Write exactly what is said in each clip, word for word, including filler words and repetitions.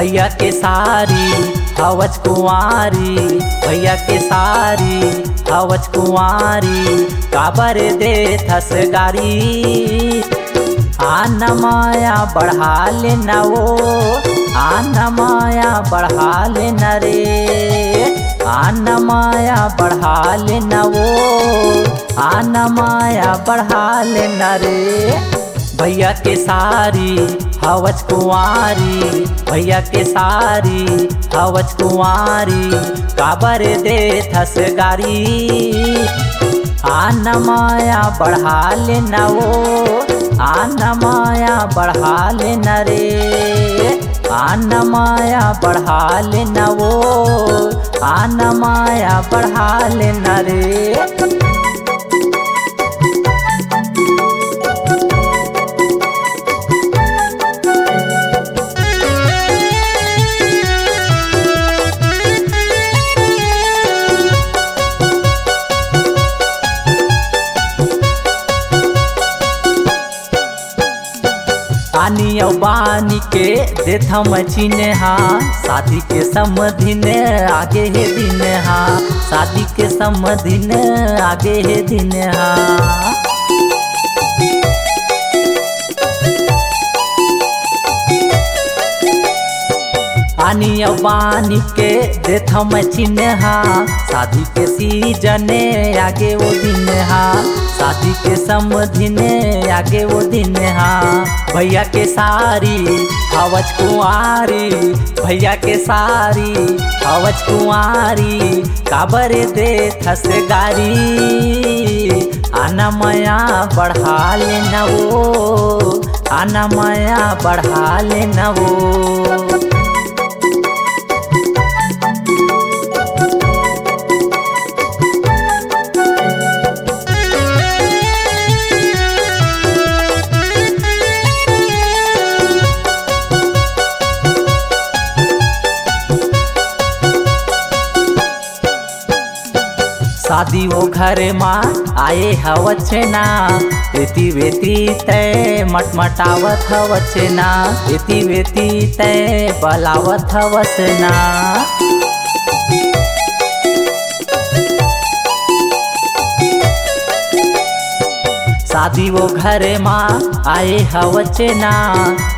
भैया के सारी हवच कुंवारी, भैया के सारी हवच कुंवारी, काबर देथस गारी। आन माया बढ़ा ले न वो, आन माया बढ़ा ले न रे, आन माया बढ़ा ले न वो, आन माया बढ़ा ले न रे। भैया के सारी हवच कुंवारी, भैया के सारी हवच कुंवारी, काबर देथस गारी। आन माया बढ़ा ले न वो, आन माया बढ़ा ले न रे, आन माया बढ़ा ले न वो, आन माया बढ़ा ले न रे। आनी अउ बानी के देथम चिन्हा, शादी के समधिन आगे हे दिन हा, शादी के समधिन आगे हे दिन हा। आनी अउ बानी के देथम चिन्हा, शादी के सीजन आगे वो दिन हा, शादी के समधिन आगे वो दिन हा। भैया के सारी हवच कुंवारी, भैया के सारी हवच कुंवारी, काबर देथस गारी। आन माया बढ़ा ले न वो, आन माया बढ़ा ले न वो। शादी वो घर मा आए हवच ना, एती वेती तै मटमटावत हवच ना, एती वेती तै बलावत हवच ना। शादी वो घर मा आए हवच ना,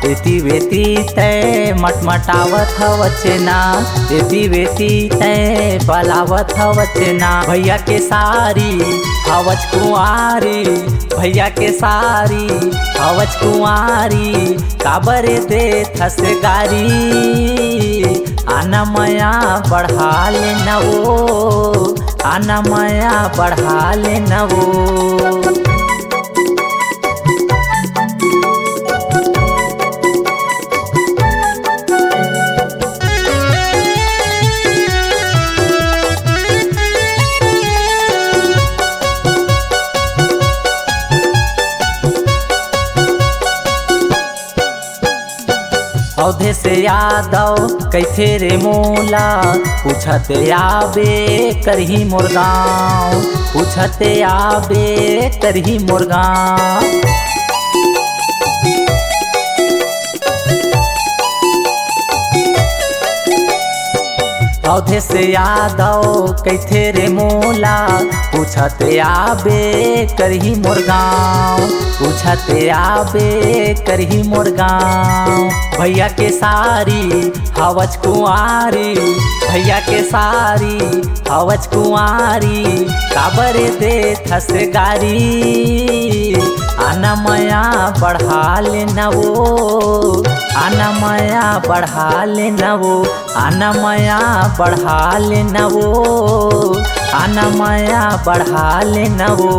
एती वेती तै मटमटावत हवच ना, एती वेती तै बलावत हवच ना। भैया के सारी हवच कुंवारी, भैया के सारी हवच कुंवारी, काबर देथस गारी। आन माया बढ़ा ले न वो, आन माया बढ़ा ले न वो। अवधेश यादव कहिथे रे मोला, पूछत आबे करही मोर गाँव, पूछत आबे करही मोर गाँव। अवधेश यादव कहिथे रे मोला, पूछत आबे करही मोर गाँव, पूछत आबे करही मोर गाँव। भैया के सारी हवच कुंवारी, भैया के सारी हवच कुंवारी, काबर देथस गारी। आन माया बढ़ा ले न वो, आन माया बढ़ा ले न वो, आन माया बढ़ा ले न वो, आन माया बढ़ा ले न वो,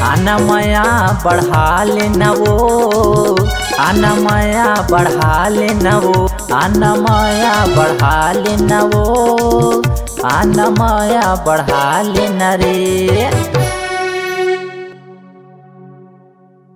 आन माया बढ़ा ले न वो, आन माया बढ़ा ले न वो, आन माया बढ़ा ले न वो, आन माया बढ़ा ले न रे।